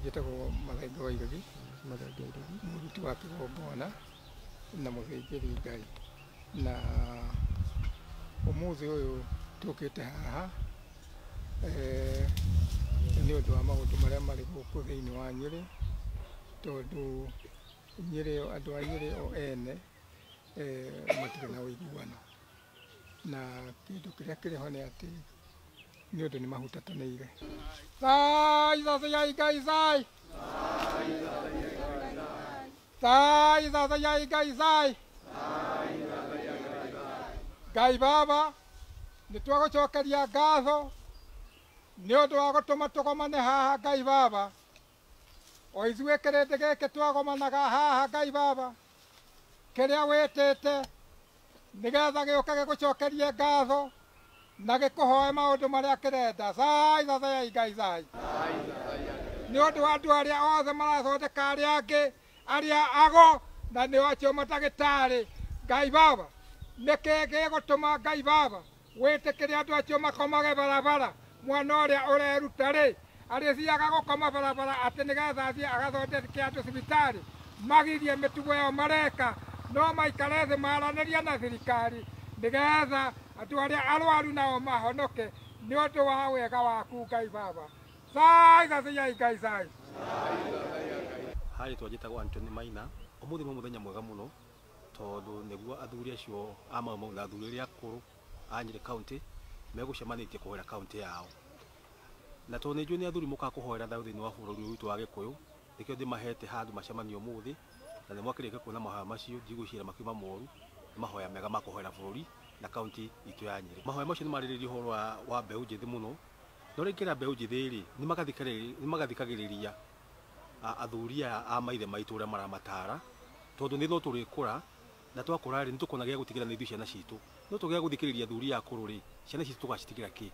Njĩtagwo Mathenge wa Iregi, mũruti wa kĩgongona na mũthĩnjĩri Ngai. Na ũmũthĩ ũyũ tũkĩte haha nĩ ũndũ wa maũndũ marĩa marĩ gũkũ thĩinĩ wa Nyĩrĩ, tondũ Nyĩrĩ, andũ a Nyĩrĩ o ene matirĩ na ũiguano. Na kĩndũ kĩrĩa kĩrĩ ho nĩ atĩ nĩ ũndũ nĩ mahutatanĩire. Thai thathayai Ngai thai. Thai thathayai Ngai thai. Ngai Baba, nĩ twagũcokeria ngatho nĩ ũndũ wa gũtũma tũgomane haha Ngai Baba. O ithuĩ kĩrĩndĩ gĩkĩ twagomanaga haha Ngai Baba, kĩrĩa wĩtĩte nĩgetha gĩũke gĩgũcokerie ngatho na gĩkũhoe maũndũ marĩa kĩrenda. Thai thathayai Ngai thai. Nĩ ũndũ wa andũ arĩa othe marathondeka arĩa angĩ, arĩa ago na nĩo acio matagĩtarĩ. Ngai Baba, nĩkĩ gĩgũtũma Ngai Baba wĩtĩkĩre andũ acio makomage barabara? Mwana ũrĩa ũreruta rĩ, arĩthiaga gũkoma barabara atĩ nĩgetha athiĩ agathondeke andũ thibitarĩ, magirie mĩtugo ĩyo mareka, no maikare thĩ maranĩrie na thirikari nĩgetha andũ arĩa arwaru nao mahonoke nĩ ũndũ wa wega waku Ngai Baba. Thai thathayai Ngai thai. Harĩ twanjĩtagwo Anthony Maina. Ũmũthĩ nĩ mũthenya mwega mũno tondũ nĩguo athuri acio a Mau Mau na athuri arĩa akũrũ a Nyĩrĩ County megũcemanĩtie kũhoera kaunti yao. Na tondũ nĩ njũĩ nĩ athuri mokaga kũhoera thayũ thĩinĩ wa bũrũri ũyũ witũ wa Gĩkũyũ, nĩkĩo ndĩmahete handũ macemanio ũmũthĩ, na nĩ mwakĩrĩkia kuona mahoya macio, ndigwĩciria makiuma moru, nĩ mahoya mega ma kũhoera bũrũri na kaunti itũ ya Nyĩrĩ. Mahoya macio nĩ marĩrĩirie ũhoro wa mbeũ njĩthĩ mũno, na ũrĩa ingĩra mbeũ njĩthĩ rĩ, nĩ magathikagĩrĩria athuri aya a maithe maitũ ũrĩa maramatara, tondũ nĩ no tũrĩkũra, na twakũra rĩ, nĩ tũkona gĩa gũtigĩra na ithuĩ ciana citũ. No tũgĩa gũthikĩrĩria athuri aya akũrũ rĩ, ciana citũ tũgacitigĩra kĩ?